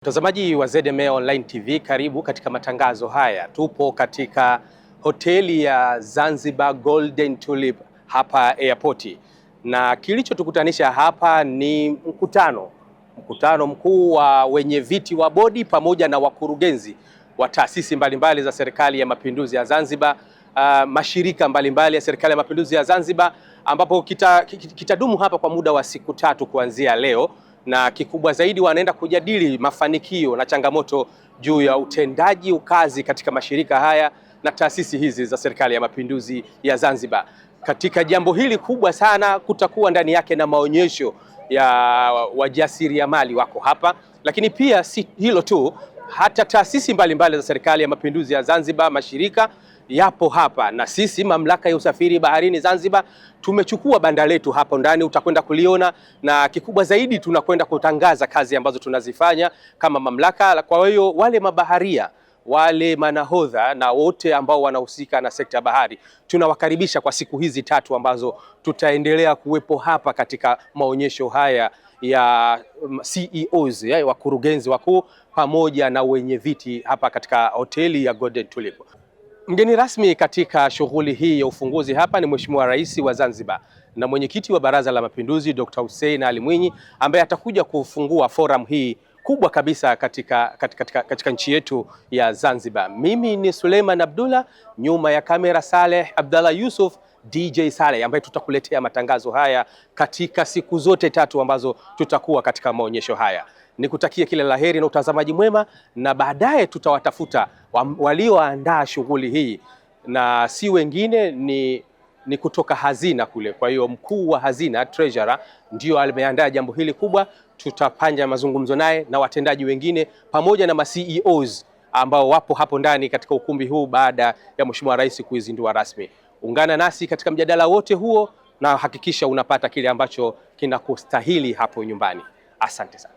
Mtazamaji wa ZMA Online TV, karibu katika matangazo haya. Tupo katika hoteli ya Zanzibar Golden Tulip hapa airport, na kilichotukutanisha hapa ni mkutano mkuu wa wenye viti wa bodi pamoja na wakurugenzi wa taasisi mbalimbali za Serikali ya Mapinduzi ya Zanzibar, mashirika mbalimbali ya Serikali ya Mapinduzi ya Zanzibar, ambapo kitadumu hapa kwa muda wa siku 3 kuanzia leo, na kikubwa zaidi wanaenda kujadili mafanikio na changamoto juu ya utendaji ukazi katika mashirika haya na taasisi hizi za Serikali ya Mapinduzi ya Zanzibar. Katika jambo hili kubwa sana kutakuwa ndani yake na maonyesho ya wajasiriamali wako hapa, lakini pia si hilo tu, hata taasisi mbalimbali za Serikali ya Mapinduzi ya Zanzibar, mashirika yapo hapa, na sisi Mamlaka ya Usafiri Baharini Zanzibar tumechukua banda letu hapo ndani, utakwenda kuliona, na kikubwa zaidi tunakwenda kutangaza kazi ambazo tunazifanya kama mamlaka. Kwa hiyo wale mabaharia, wale manahodha na wote ambao wanahusika na sekta ya bahari tunawakaribisha kwa siku hizi 3 ambazo tutaendelea kuwepo hapa katika maonyesho haya ya CEOs, ya wakurugenzi wakuu pamoja na wenye viti hapa katika hoteli ya Golden Tulip. Mgeni rasmi katika shughuli hii ya ufunguzi hapa ni Mheshimiwa Rais wa Zanzibar na mwenyekiti wa Baraza la Mapinduzi Dr. Hussein Ali Mwinyi, ambaye atakuja kufungua forum hii kubwa kabisa katika nchi yetu ya Zanzibar. Mimi ni Suleiman Abdullah, nyuma ya kamera Saleh Abdallah Yusuf, DJ Saleh, ambaye tutakuletea matangazo haya katika siku zote 3 ambazo tutakuwa katika maonyesho haya. Nikutakie kila laheri na utazamaji mwema, na baadaye tutawatafuta walioandaa shughuli hii, na si wengine ni kutoka hazina kule. Kwa hiyo mkuu wa hazina treasurer ndio ameandaa jambo hili kubwa. Tutapanya mazungumzo naye na watendaji wengine pamoja na ma CEOs ambao wapo hapo ndani katika ukumbi huu baada ya Mheshimiwa Rais kuizindua rasmi. Ungana nasi katika mjadala wote huo na hakikisha unapata kile ambacho kinakustahili hapo nyumbani. Asante sana.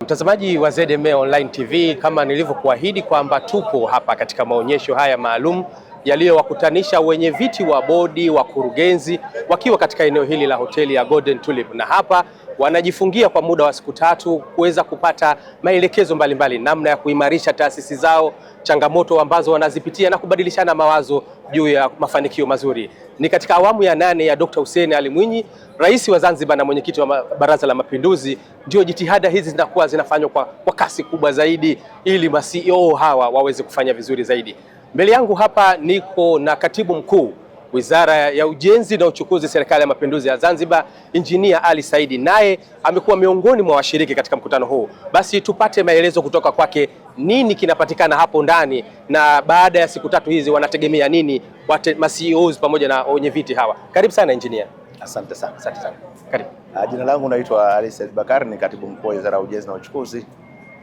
Mtazamaji wa ZMA Online TV, kama nilivyokuahidi kwamba tupo hapa katika maonyesho haya maalum yaliyowakutanisha wenye viti wa bodi, wakurugenzi wakiwa katika eneo hili la hoteli ya Golden Tulip, na hapa wanajifungia kwa muda wa siku 3 kuweza kupata maelekezo mbalimbali namna ya kuimarisha taasisi zao, changamoto ambazo wanazipitia na kubadilishana mawazo juu ya mafanikio mazuri. Ni katika awamu ya 8 ya Dr. Hussein Ali Mwinyi, Rais wa Zanzibar na mwenyekiti wa Baraza la Mapinduzi, ndio jitihada hizi zinakuwa zinafanywa kwa kasi kubwa zaidi ili ma CEO hawa waweze kufanya vizuri zaidi. Mbele yangu hapa niko na Katibu Mkuu Wizara ya Ujenzi na Uchukuzi, Serikali ya Mapinduzi ya Zanzibar, Injinia Ali Saidi, naye amekuwa miongoni mwa washiriki katika mkutano huu. Basi tupate maelezo kutoka kwake, nini kinapatikana hapo ndani na baada ya siku 3 hizi wanategemea nini ma CEOs pamoja na wenye viti hawa. Karibu sana Injinia. Asante sana. Asante sana. Karibu. Jina langu naitwa Ali Said Bakari, ni Katibu Mkuu wa Wizara ya Ujenzi na Uchukuzi.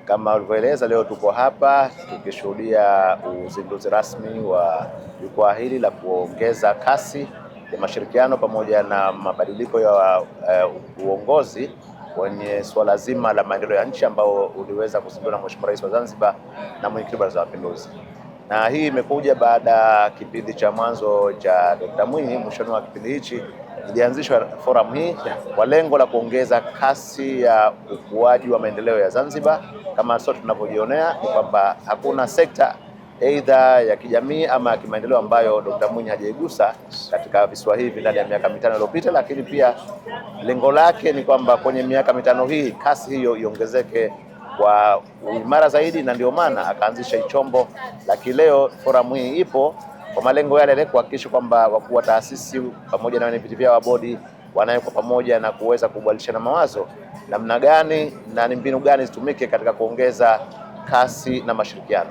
Kama ulivyoeleza, leo tuko hapa tukishuhudia uzinduzi rasmi wa jukwaa hili la kuongeza kasi ya mashirikiano pamoja na mabadiliko ya uongozi kwenye suala zima la maendeleo ya nchi ambao uliweza kuzinduliwa na Mheshimiwa Rais wa Zanzibar na Mwenyekiti wa Baraza la Mapinduzi. Na hii imekuja baada ya kipindi cha mwanzo cha Dr. Mwinyi. Mwishoni wa kipindi hichi ilianzishwa forum hii kwa lengo la kuongeza kasi ya ukuaji wa maendeleo ya Zanzibar. Kama sote tunavyojionea ni kwamba hakuna sekta aidha ya kijamii ama ya kimaendeleo ambayo Dr. Mwinyi hajaigusa katika visiwa hivi ndani ya miaka 5 iliyopita, lakini pia lengo lake ni kwamba kwenye miaka 5 hii kasi hiyo iongezeke kwa uimara zaidi, na ndio maana akaanzisha ichombo. Lakini leo forum hii ipo kwa malengo yale yale, kuhakikisha kwamba wakuu wa taasisi pamoja na wenyeviti vyao wa bodi wanawekwa pamoja na kuweza kubadilishana mawazo namna gani na ni mbinu gani zitumike katika kuongeza kasi na mashirikiano.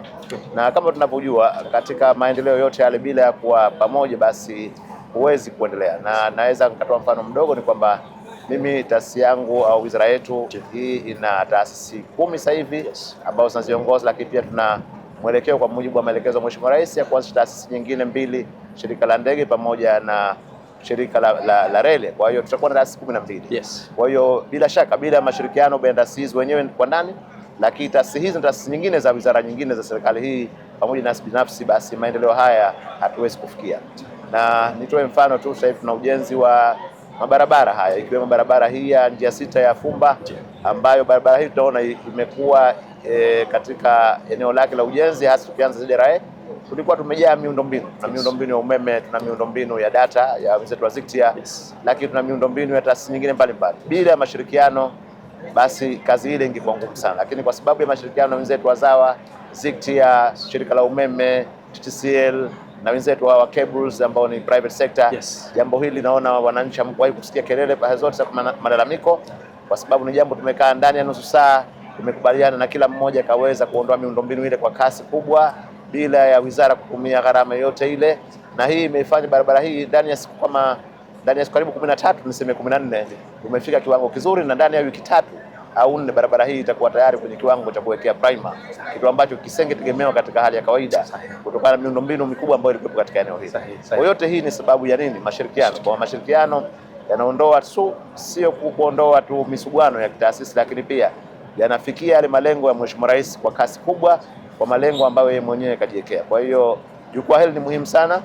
Na kama tunavyojua katika maendeleo yote yale, bila ya kuwa pamoja, basi huwezi kuendelea. Na naweza nikatoa mfano mdogo, ni kwamba mimi taasisi yangu au wizara yetu hii ina taasisi 10 sasa hivi ambazo zinaziongoza, lakini pia tuna mwelekeo kwa mujibu wa maelekezo ya Mheshimiwa Rais ya kuanzisha taasisi nyingine 2, shirika la ndege pamoja na shirika la reli. Kwa hiyo tutakuwa na taasisi 12. Kwa hiyo bila shaka, bila mashirikiano baina ya taasisi wenyewe kwa ndani, lakini taasisi hizi na taasisi nyingine za wizara nyingine za serikali hii pamoja na binafsi, basi maendeleo haya hatuwezi kufikia. Na nitoe mfano tu, sasa hivi tuna ujenzi wa mabarabara haya ikiwemo barabara hii ya njia 6 ya Fumba, ambayo barabara hii tunaona imekuwa katika eneo lake la ujenzi, hasa tukianza ZRA tulikuwa tumejaa miundombinu. Tuna miundombinu ya umeme, tuna miundombinu ya data ya wenzetu wa Zictia, lakini tuna miundombinu ya taasisi nyingine mbalimbali. Bila mashirikiano basi kazi ile ingekuwa ngumu sana, lakini kwa sababu ya mashirikiano na wenzetu wazawa, Zictia, shirika la umeme, TTCL na wenzetu wa cables ambao ni private sector, jambo hili naona wananchi hamkuwahi kusikia kelele zote za malalamiko, kwa sababu ni jambo tumekaa ndani ya nusu saa tumekubaliana na kila mmoja kaweza kuondoa miundombinu ile kwa kasi kubwa bila ya wizara kutumia gharama yoyote ile, na hii imeifanya barabara hii ndani ya siku kama ndani ya siku karibu 13 niseme 14 tumefika kiwango kizuri, na ndani ya wiki 3 au 4 barabara hii itakuwa tayari kwenye kiwango cha kuwekea primer, kitu ambacho kisingetegemewa katika hali ya kawaida kutokana na miundombinu mikubwa ambayo ilikuwepo katika eneo hili. Kwa yote hii ni sababu ya nini? Mashirikiano. Kwa mashirikiano yanaondoa tu, sio kuondoa tu misuguano ya kitaasisi, lakini pia yanafikia yale malengo ya Mheshimiwa Rais kwa kasi kubwa, kwa malengo ambayo yeye mwenyewe kajiwekea. Kwa hiyo jukwaa hili ni muhimu sana,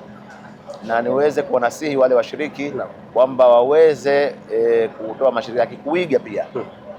na niweze kuwanasihi wale washiriki kwamba waweze kutoa mashirika kuiga pia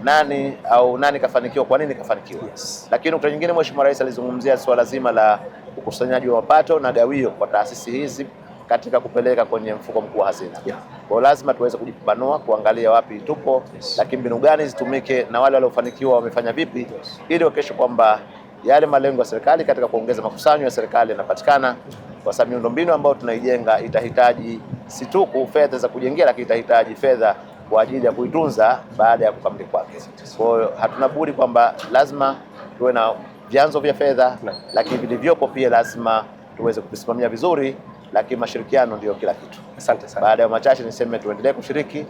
nani au nani kafanikiwa, kwa nini kafanikiwa. Lakini nukta nyingine, Mheshimiwa Rais alizungumzia swala zima la ukusanyaji wa mapato na gawio kwa taasisi hizi katika kupeleka kwenye mfuko mkuu wa hazina. Kwa hiyo lazima tuweze kujipambanua, kuangalia wapi tupo, lakini mbinu gani zitumike na wale waliofanikiwa wamefanya vipi, ili kuhakikisha kwamba yale malengo ya serikali katika kuongeza makusanyo ya serikali yanapatikana, kwa sababu miundombinu ambayo tunaijenga itahitaji si tu fedha za kujengea, lakini itahitaji fedha kwa ajili ya kuitunza baada ya kukamilika kwake. Kwa hiyo hatuna budi kwamba lazima tuwe na vyanzo vya fedha, lakini vilivyopo pia lazima tuweze kuvisimamia vizuri, lakini mashirikiano ndiyo kila kitu. Asante sana. Baada ya machache niseme tuendelee kushiriki,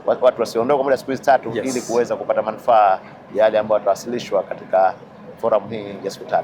watu wasiondoke muda siku hizi 3 ili kuweza kupata manufaa yale ambayo yatawasilishwa katika forum hii ya siku 3.